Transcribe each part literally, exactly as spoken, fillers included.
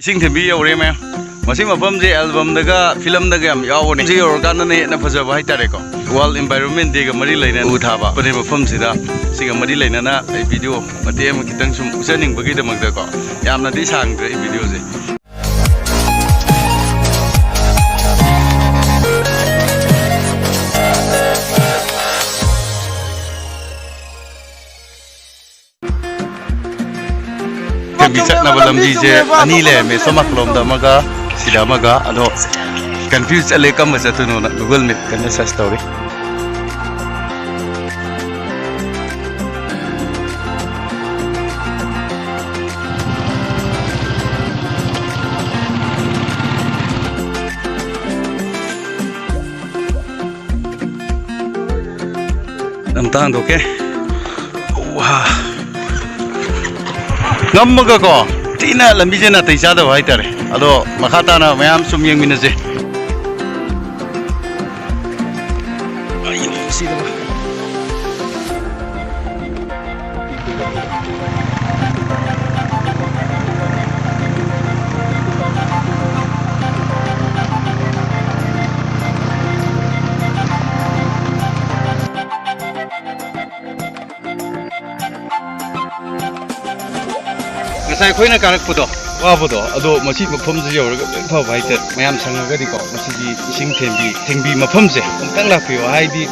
ꯏꯁꯤꯡ ꯊꯤꯟꯕꯤ ꯌꯧꯔꯦ, ꯃꯌꯥꯝ꯫ ꯃꯁꯤ ꯃꯐꯝꯁꯦ ꯑꯦꯜꯕꯝꯗꯒ ꯐꯤꯂꯝꯗꯒ ꯌꯥꯝ ꯌꯥꯎꯕꯅꯦ꯫ ꯁꯤ ꯌꯧꯔꯀꯥꯟꯗꯅ ꯍꯦꯟꯅ ꯐꯖꯕ ꯍꯥꯏꯇꯥꯔꯦꯀꯣ꯫ World Environment Day ꯒ ꯃꯔꯤ ꯂꯩꯅꯅ ꯎ ꯊꯥꯕ ꯃꯐꯝꯁꯤꯗ, ꯁꯤꯒ ꯃꯔꯤ ꯂꯩꯅꯅ ꯑꯩ ꯚꯤꯗꯤꯑꯣ ꯃꯇꯦꯛ ꯑꯃ ꯈꯤꯇꯪ ꯁꯨꯝ ꯎꯠꯆꯅꯤꯡꯕꯒꯤꯗꯃꯛꯇꯀꯣ꯫ ꯌꯥꯝꯅꯗꯤ ꯁꯥꯡꯗ꯭ꯔꯦ ꯑꯩ ꯚꯤꯗꯤꯑꯣꯁꯦ꯫ ꯊꯤꯟꯕꯤ ꯆꯠꯅꯕ ꯂꯝꯕꯤꯁꯦ ꯑꯅꯤ ꯂꯩꯔꯝꯃꯦ, ꯁꯣꯝ ꯅꯥꯀꯜꯂꯣꯝꯗ ꯑꯃꯒ, ꯁꯤꯗ ꯑꯃꯒ꯫ ꯑꯗꯣ confuse ꯆꯠꯂꯦ, ꯀꯔꯝꯕ ꯆꯠꯇꯣꯏꯅꯣꯅ Google Map ꯀꯟꯅ search ꯇꯧꯔꯤ꯫ ꯑꯝꯇ ꯍꯥꯡꯗꯣꯛꯀꯦ꯫ ꯋꯥ꯫ ꯉꯝꯃꯒꯀꯣ, ꯊꯤꯅ ꯂꯝꯕꯤꯁꯦ ꯅꯥꯇꯩ ꯆꯥꯗꯕ ꯍꯥꯏꯇꯥꯔꯦ꯫ ꯑꯗꯣ ꯃꯈꯥ ꯇꯥꯅ ꯃꯌꯥꯝ ꯁꯨꯝ ꯌꯦꯡꯃꯤꯟꯅꯁꯦ꯫ ꯑꯩꯌꯣ, ꯁꯤꯗꯕ꯫ ꯉꯁꯥꯏ ꯑꯩꯈꯣꯏꯅ ꯀꯥꯔꯛꯄꯗꯣ, ꯋꯥꯕꯗꯣ, ꯑꯗꯣ ꯃꯁꯤ ꯃꯐꯝꯁꯤ ꯌꯧꯔꯒ ꯂꯣꯏ ꯐꯕ ꯍꯥꯏꯇꯥꯔꯦ꯫ ꯃꯌꯥꯝ ꯁꯪꯉꯒꯗꯤꯀꯣ, ꯃꯁꯤꯒꯤ ꯏꯁꯤꯡ ꯊꯦꯟꯕꯤ, ꯊꯦꯡꯕꯤ ꯃꯐꯝꯁꯦ ꯑꯃꯨꯛꯇꯪ ꯂꯥꯛꯄꯤꯌꯨ꯫ ꯍꯥꯏꯗꯤ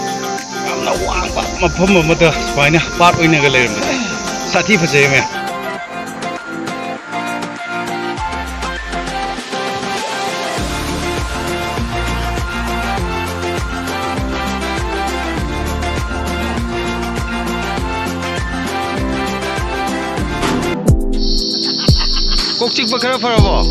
ꯌꯥꯝꯅ ꯋꯥꯡꯕ ꯃꯐꯝ ꯑꯃꯗ ꯁꯨꯃꯥꯏꯅ ꯄꯥꯠ ꯑꯣꯏꯅꯒ ꯂꯩꯔꯝꯕꯁꯦ ꯁꯥꯊꯤ ꯐꯖꯩ, ꯃꯌꯥꯝ꯫ ꯀꯣꯛ ꯆꯤꯛꯄ ꯈꯔ ꯐꯔꯕꯣ?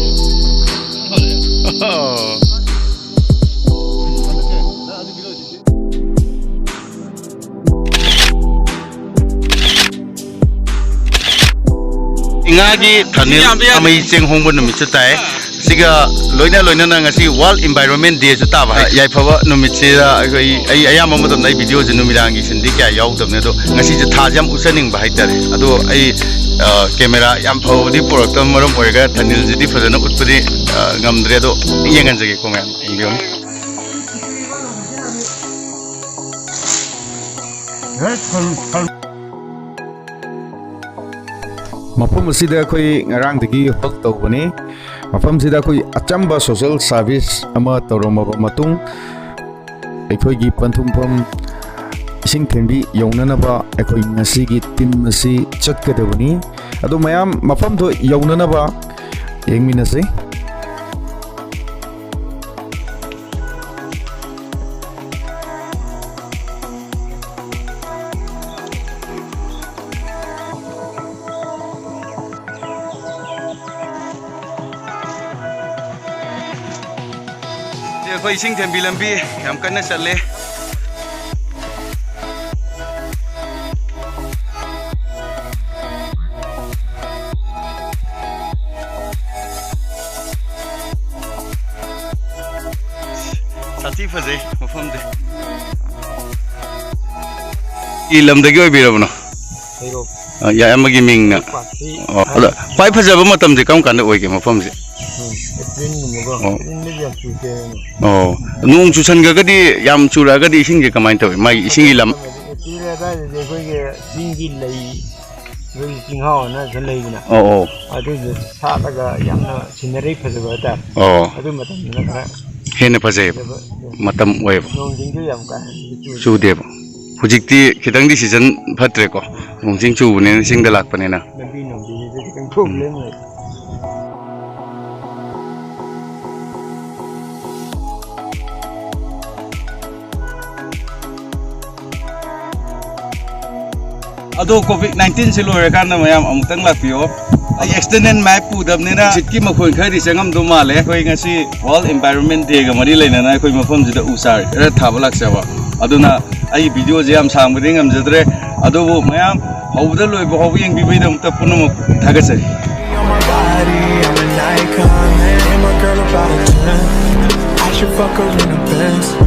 ꯏꯉꯥꯒꯤ ꯊꯥꯅꯤꯜ ꯑꯃꯩ ꯆꯦꯡ ꯍꯣꯡꯕ ꯅꯨꯃꯤꯠꯁꯨ ꯇꯥꯏ꯫ ꯁꯤꯒ ꯂꯣꯏꯅ ꯂꯣꯏꯅꯅ ꯉꯁꯤ World Environment Day ꯁꯨ ꯇꯥꯕ ꯍꯥꯏ꯫ ꯌꯥꯏꯐꯕ ꯅꯨꯃꯤꯠꯁꯤꯗ ꯑꯩꯈꯣꯏ, ꯑꯩ ꯑꯌꯥꯝꯕ ꯃꯇꯝꯗ ꯑꯩ ꯚꯤꯗꯤꯑꯣꯁꯦ ꯅꯨꯃꯤꯗꯥꯡꯒꯤ ꯁꯤꯟꯗꯤ ꯀꯌꯥ ꯌꯥꯎꯗꯕꯅꯦ, ꯑꯗꯣ ꯉꯁꯤꯁꯦ ꯊꯥꯁꯦ ꯌꯥꯝ ꯎꯠꯆꯅꯤꯡꯕ ꯍꯥꯏꯇꯥꯔꯦ꯫ ꯑꯗꯣ ꯑꯩ, ꯑ, ꯀꯦꯃꯦꯔꯥ ꯌꯥꯝ ꯐꯕꯗꯤ ꯄꯨꯔꯛꯇꯕ ꯃꯔꯝ ꯑꯣꯏꯔꯒ ꯊꯥꯅꯤꯜꯁꯤꯗꯤ ꯐꯖꯅ ꯎꯠꯄꯗꯤ, ꯑ, ꯉꯝꯗ꯭ꯔꯦ꯫ ꯑꯗꯣ ꯌꯦꯡꯍꯟꯖꯒꯦꯀꯣ ꯃꯌꯥꯝ, ꯌꯦꯡꯕꯤꯌꯨꯅꯦ꯫ ꯃꯐꯝ ꯑꯁꯤꯗ ꯑꯩꯈꯣꯏ ꯉꯔꯥꯡꯗꯒꯤ ꯍꯣꯜ ꯇꯧꯕꯅꯤ꯫ ꯃꯐꯝꯁꯤꯗ ꯑꯩꯈꯣꯏ ꯑꯆꯝꯕ ꯁꯣꯁꯦꯜ ꯁꯥꯔꯚꯤꯁ ꯑꯃ ꯇꯧꯔꯝꯃꯕ ꯃꯇꯨꯡ, ꯑꯩꯈꯣꯏꯒꯤ ꯄꯟꯊꯨꯡꯐꯝ ꯏꯁꯤꯡ ꯊꯦꯝꯕꯤ ꯌꯧꯅꯅꯕ ꯑꯩꯈꯣꯏ ꯉꯁꯤꯒꯤ ꯇꯤꯝ ꯑꯁꯤ ꯆꯠꯀꯗꯕꯅꯤ꯫ ꯑꯗꯨ ꯃꯌꯥꯝ ꯃꯐꯝꯗꯣ ꯌꯧꯅꯅꯕ ꯌꯦꯡꯃꯤꯟꯅꯁꯤ꯫ ꯑꯩꯈꯣꯏ ꯏꯁꯤꯡ ꯊꯦꯝꯕꯤ ꯂꯝꯕꯤ ꯌꯥꯝ ꯀꯟꯅ ꯆꯠꯂꯦ꯫ ꯁꯥꯊꯤ ꯐꯖꯩ ꯃꯐꯝꯁꯦ꯫ ꯀꯤ ꯂꯝꯗꯒꯤ ꯑꯣꯏꯕꯤꯔꯕꯅꯣ? ꯍꯩꯔꯣꯛ꯫ ꯑ, ꯌꯥꯏ, ꯑꯃꯒꯤ ꯃꯤꯡꯅ? ꯄꯥꯛꯁꯤ꯫ ꯑꯣ, ꯑꯗꯣ ꯈ꯭ꯋꯥꯏ ꯐꯖꯕ ꯃꯇꯝꯁꯦ ꯀꯔꯝ ꯀꯥꯟꯗ ꯑꯣꯏꯒꯦ ꯃꯐꯝꯁꯦ? ꯎꯝ, ꯑꯦꯄ꯭ꯔꯤꯜꯒꯨꯝꯕꯀꯣ꯫ ꯑꯣ꯫ ꯑꯦꯄ꯭ꯔꯤꯜꯗꯗꯤ ꯌꯥꯝ ꯆꯨꯏ ꯀꯩꯅꯣ꯫ ꯑꯣ, ꯅꯣꯡ ꯆꯨꯁꯟꯈ꯭ꯔꯒꯗꯤ, ꯌꯥꯝ ꯆꯨꯔꯛꯑꯒꯗꯤ ꯏꯁꯤꯡꯁꯦ ꯀꯃꯥꯏꯅ ꯇꯧꯋꯤ? ꯃꯥꯒꯤ ꯏꯁꯤꯡꯒꯤ ꯂꯝ? ꯑꯦꯄ꯭ꯔꯤꯜ ꯑꯗꯨꯋꯥꯏꯗꯗꯤ ꯑꯩꯈꯣꯏꯒꯤ ꯆꯤꯡꯒꯤ ꯂꯩ, ꯑꯩꯈꯣꯏꯒꯤ ꯆꯤꯡꯍꯥꯎ ꯑꯅ ꯁꯨꯝ ꯂꯩꯗꯅ꯫ ꯑꯣ, ꯑꯣ꯫ ꯑꯗꯨꯗꯣ ꯁꯥꯠꯂꯒ ꯌꯥꯝꯅ ꯁꯤꯅꯔꯤ ꯐꯖꯕ ꯍꯥꯏꯇꯥꯔꯦ꯫ ꯑꯣ꯫ ꯑꯗꯨ ꯃꯇꯝꯗꯨꯅ ꯈꯔ ꯍꯦꯟꯅ ꯐꯖꯩꯌꯦꯕ꯫ ꯐꯖꯕ, ꯃꯇꯝ ꯑꯣꯏꯌꯦꯕ꯫ ꯅꯣꯡ ꯆꯤꯡꯁꯨ ꯌꯥꯝ ꯀꯥ ꯍꯦꯟꯅ ꯆꯨꯗꯦ꯫ ꯆꯨꯗꯦꯕ꯫ ꯍꯧꯖꯤꯛꯇꯤ ꯈꯤꯇꯪꯗꯤ ꯁꯤꯖꯟ ꯐꯠꯇ꯭ꯔꯦꯀꯣ꯫ ꯅꯣꯡ ꯆꯤꯡ ꯆꯨꯕꯅꯤꯅ ꯆꯤꯡꯗ ꯂꯥꯛꯄꯅꯤꯅ꯫ ꯂꯝꯕꯤ ꯅꯨꯡꯕꯤꯁꯤꯗ ꯈꯤꯇꯪ ꯄ꯭ꯔꯣꯕ꯭ꯂꯦꯝ ꯂꯩ꯫ ꯑꯗꯣ ꯀꯣꯚꯤꯗ ꯅꯥꯏꯟꯇꯤꯟꯁꯤ ꯂꯣꯏꯔꯀꯥꯟꯗ ꯃꯌꯥꯝ ꯑꯃꯨꯛꯇꯪ ꯂꯥꯛꯄꯤꯌꯣ꯫ ꯑꯩ extended mic ꯄꯨꯗꯕꯅꯤꯅ ꯅꯨꯡꯁꯤꯠꯀꯤ ꯃꯈꯣꯟ ꯈꯔꯗꯤ ꯆꯪꯉꯝꯗꯧ ꯃꯥꯜꯂꯦ꯫ ꯑꯩꯈꯣꯏ ꯉꯁꯤ World Environment Day ꯒ ꯃꯔꯤ ꯂꯩꯅꯅ ꯑꯩꯈꯣꯏ ꯃꯐꯝꯁꯤꯗ ꯎ ꯆꯥꯔ ꯈꯔ ꯊꯥꯕ ꯂꯥꯛꯆꯕ꯫ ꯑꯗꯨꯅ ꯑꯩ ꯚꯤꯗꯤꯑꯣꯁꯦ ꯌꯥꯝ ꯁꯥꯡꯕꯗꯤ ꯉꯝꯖꯗ꯭ꯔꯦ꯫ ꯑꯗꯨꯕꯨ ꯃꯌꯥꯝ ꯍꯧꯕꯗ ꯂꯣꯏꯕ ꯐꯥꯎꯕ ꯌꯦꯡꯕꯤꯕꯒꯤꯗꯃꯛꯇ ꯄꯨꯝꯅꯃꯛ ꯊꯥꯒꯠꯆꯔꯤ꯫ On my body, I'm an icon. She fuck her in the Benz.